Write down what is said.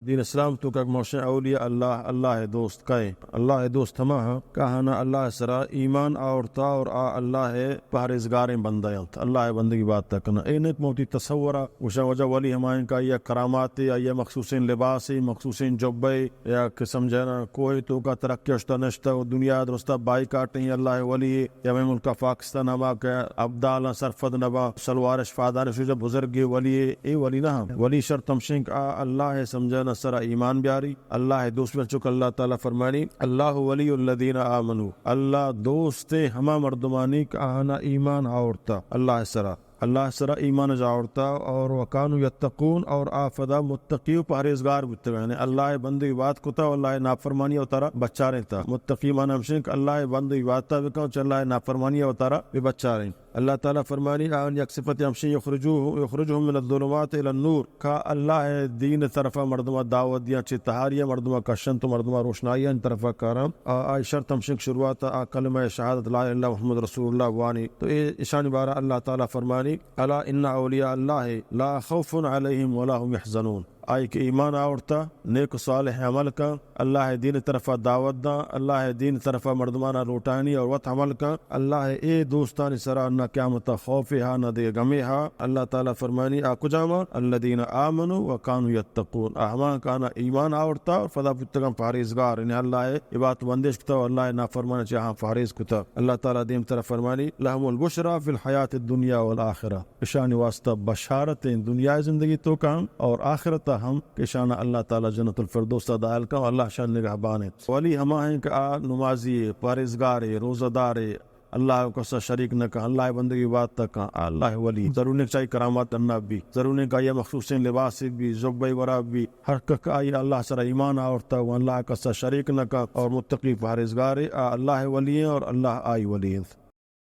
دین اسلام توکا ما گوشیں اولیاء اللہ، اللہ ءِ دوست کئے؟ اللہ ءِ دوست ہما ہاں کہ آہانا اللہ ءِ سرا ایمان آورتا اور آ اللہ ءِ پہریزگاریں بندہ انت، اللہ ءِ بندگی باتا کناں۔ اے نہ کہ ما وتی تصورا گوشاں واجہ ولی ہما ایں کہ آئی ءَ کراماتے، آئی ءَ مخصوصیں لباسے، مخصوصیں جبے، یا کہ سمجھنا کوہ توکا ترکے اشتا نشتا و دنیا درستا بائیکاٹ ایں اللہ ءِ ولی، یا مئے ملکا پاکستان ہما کہ ابدالاں سرپد نباں، سلوارش پادانش واجہ بزرگے ولی، اے ولی نہ ہاں۔ ولی شرط ہمشیں کہ آ اللہ ءِ سمجھنا سرا ایمان بیاری، اللہ ءِ دوست بی، چونکہ اللہ تعالی فرمانی، اللہ ولی الذین آمنوا، اللہ دوست ہما مردمانی کہ آہانا ایمان آورتا اللہ ءِ سرا۔ اللہ ءِ سرا ایمان اش آورتا اور وکانوا یتقون، اور آ پدا متقی و پہریزگار بوتگاں، یعنی اللہ ءِ بندگی بات کتا و اللہ ءِ نافرمانی وتارا بچارینتا۔ متقی معنی ہمشیں کہ اللہ ءِ بندگی باتا بکن، چہ اللہ ءِ نافرمانی وتارا بہ بچارین۔ اللہ تعالی فرمانی، آہان یک صفت ہمشیں، یخرجوہ-، یخرجہم من الظلمات الی النور، کہ اللہ ءِ دین ءِ طرفا مردما دعوت دیاں، چہ تہاریا مردما کشنت و مردما روشنائیانی طرفا کاراں۔ آ، آئی شرط ہمشیں کہ شروعاتا آ کلمہ شہادت لا الہ الا اللہ محمد رسول اللہ بوانی۔ تو اے اشانی بارا اللہ تعالی فرمانی، الا ان اولیاء اللہ لا خوف علیہم ولا هم یحزنون۔ آئی کہ ایمان آورتا، نیک و صالح عمل کن، اللہ ءِ دین ءِ طرفا دعوت داں، اللہ ءِ دین ءِ طرفا مردمانا لوٹانی اور وت عمل کن، اللہ ءِ اے دوستانی سرا نہ قیامتا خوفے ہا، نہ دگہ غمے ہا۔ اللہ تعالی فرمانی، آ کجاما؟ الذین آمنوا وکانوا یتقون، آ ہما کہ آہانا ایمان آورتا اور پدا بوتگاں پہریزگار، یعنی اللہ ءِ عبادت بندش کتا و اللہ ءِ نافرمانی چہ آہاں پہریز کتا۔ اللہ تعالی دیم طرف فرمانی، لهم البشری فی الحیاة الدنیا والآخرہ، اشانی واسطہ بشارت ایں دنیا ءِ زندگی توکا ہم اور آخرتا ہم کہ اشانا اللہ تعالی جنت الفردوسا داخل کن، اللہ اشان نگہبان انت۔ ولی ہما ایں کہ آ نمازی، پہریزگارے، روزہ دارے، اللہ ءَ کسا شریک نہ کن، اللہ ءِ بندگی باتا کن، آ اللہ ءِ ولی۔ ضرور نہ کہ چہ آئی کرامات ڈنا بی، ضرور نہ کہ آئی ءَ مخصوصیں لباسے بی، زبے ورا بی، ہر کہ آئی اللہ سرا ایمان آورتا و اللہ ءَ کسا شریک نہ کن اور متقی پہریزگارے، آ اللہ ءِ ولی ایں اور اللہ آئی ولی انت۔